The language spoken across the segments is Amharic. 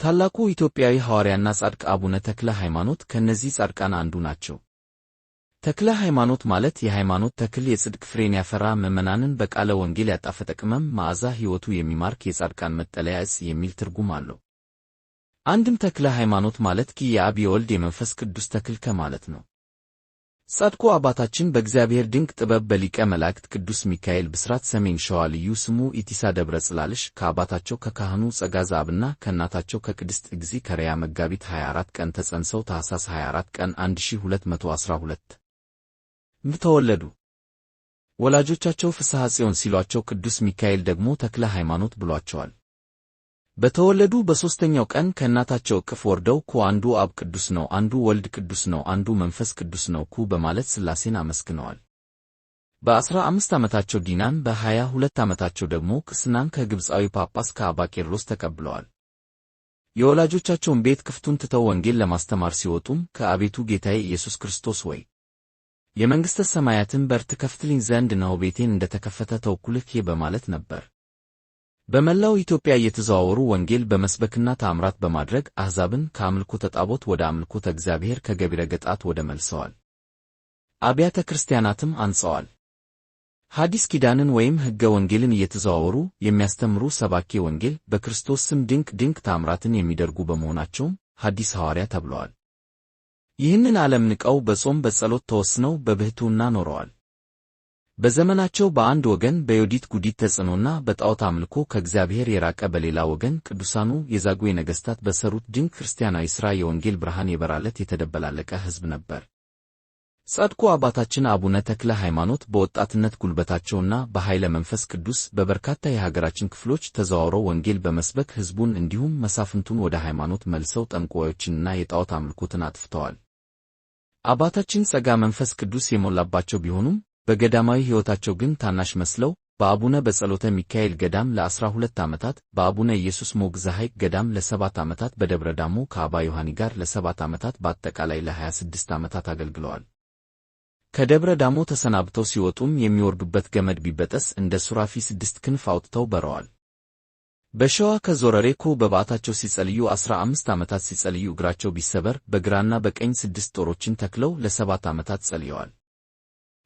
ታላቁ ኢትዮጵያዊ ሐዋርያና ጻድቅ አቡነ ተክለ ሃይማኖት ከእነዚህ ጻድቃን አንዱ ናቸው። ተክለ ሃይማኖት ማለት የሃይማኖት ተክል፣ የጽድቅ ፍሬን ያፈራ፣ ምዕመናንን በቃለ ወንጌል ያጣፈጠ፣ ቅመም መዓዛ ሕይወቱ የሚማርክ የጻድቃን መጠለያ ዕፅ የሚል ትርጉም አለው። አንድም ተክለ ሃይማኖት ማለት የአብ የወልድ የመንፈስ ቅዱስ ተክል ከማለት ነው። ጻድቁ አባታችን በእግዚአብሔር ድንቅ ጥበብ በሊቀ መላእክት ቅዱስ ሚካኤል ብስራት ሰሜን ሸዋ ልዩ ስሙ ኢቲሳ ደብረ ጽላልሽ ከአባታቸው ከካህኑ ጸጋ ዘአብና ከእናታቸው ከቅድስት እግዚእ ከረያ መጋቢት 24 ቀን ተጸንሰው ታኅሳስ 24 ቀን 1212 ተወለዱ። ወላጆቻቸው ፍስሐ ጽዮን ሲሏቸው ቅዱስ ሚካኤል ደግሞ ተክለ ሃይማኖት ብሏቸዋል። በተወለዱ በሦስተኛው ቀን ከእናታቸው እቅፍ ወርደው ኩ አንዱ አብ ቅዱስ ነው፣ አንዱ ወልድ ቅዱስ ነው፣ አንዱ መንፈስ ቅዱስ ነው ኩ በማለት ሥላሴን አመስግነዋል። በ15 ዓመታቸው ዲናን፣ በ22 ዓመታቸው ደግሞ ቅስናን ከግብፃዊ ጳጳስ ከአባ ቄርሎስ ተቀብለዋል። የወላጆቻቸውን ቤት ክፍቱን ትተው ወንጌል ለማስተማር ሲወጡም ከአቤቱ ጌታዬ ኢየሱስ ክርስቶስ ወይ የመንግሥተ ሰማያትን በር ትከፍትልኝ ዘንድ ነው ቤቴን እንደተከፈተ ተውኩልህ በማለት ነበር። በመላው ኢትዮጵያ እየተዘዋወሩ ወንጌል በመስበክና ተአምራት በማድረግ አሕዛብን ከአምልኮተ ጣዖት ወደ አምልኮተ እግዚአብሔር ከገቢረ ገጣት ወደ መልሰዋል። አብያተ ክርስቲያናትም አንጸዋል። ሐዲስ ኪዳንን ወይም ሕገ ወንጌልን እየተዘዋወሩ የሚያስተምሩ ሰባኬ ወንጌል በክርስቶስ ስም ድንቅ ድንቅ ተአምራትን የሚደርጉ በመሆናቸውም ሐዲስ ሐዋርያ ተብለዋል። ይህንን ዓለም ንቀው በጾም በጸሎት ተወስነው በብሕትውና ኖረዋል። በዘመናቸው በአንድ ወገን በዮዲት ጉዲት ተጽዕኖና በጣዖት አምልኮ ከእግዚአብሔር የራቀ፣ በሌላ ወገን ቅዱሳኑ የዛጉዌ ነገሥታት በሠሩት ድንቅ ክርስቲያናዊ ሥራ የወንጌል ብርሃን የበራለት የተደበላለቀ ሕዝብ ነበር። ጻድቁ አባታችን አቡነ ተክለ ሃይማኖት በወጣትነት ጉልበታቸውና በኃይለ መንፈስ ቅዱስ በበርካታ የሀገራችን ክፍሎች ተዘዋውረው ወንጌል በመስበክ ሕዝቡን እንዲሁም መሳፍንቱን ወደ ሃይማኖት መልሰው ጠንቋዮችንና የጣዖት አምልኮትን አጥፍተዋል። አባታችን ጸጋ መንፈስ ቅዱስ የሞላባቸው ቢሆኑም በገዳማዊ ሕይወታቸው ግን ታናሽ መስለው በአቡነ በጸሎተ ሚካኤል ገዳም ለ12 ዓመታት፣ በአቡነ ኢየሱስ ሞግ ዘሐይቅ ገዳም ለ7 ዓመታት፣ በደብረ ዳሞ ከአባ ዮሐኒ ጋር ለ7 ዓመታት በአጠቃላይ ለ26 ዓመታት አገልግለዋል። ከደብረ ዳሞ ተሰናብተው ሲወጡም የሚወርዱበት ገመድ ቢበጠስ እንደ ሱራፊ 6 ክንፍ አውጥተው በረዋል። በሸዋ ከዞረሬኮ በበዓታቸው ሲጸልዩ 15 ዓመታት ሲጸልዩ እግራቸው ቢሰበር በግራና በቀኝ 6 ጦሮችን ተክለው ለ7 ዓመታት ጸልየዋል።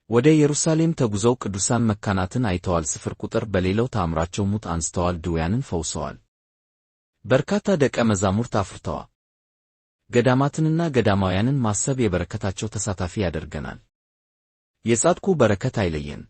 ወደ ኢየሩሳሌም ተጉዘው ቅዱሳን መካናትን አይተዋል። ስፍር ቁጥር በሌለው ተአምራቸው ሙት አንስተዋል፣ ድውያንን ፈውሰዋል። በርካታ ደቀ መዛሙርት አፍርተዋል። ገዳማትንና ገዳማውያንን ማሰብ የበረከታቸው ተሳታፊ ያደርገናል። የጻድቁ በረከት አይለየን።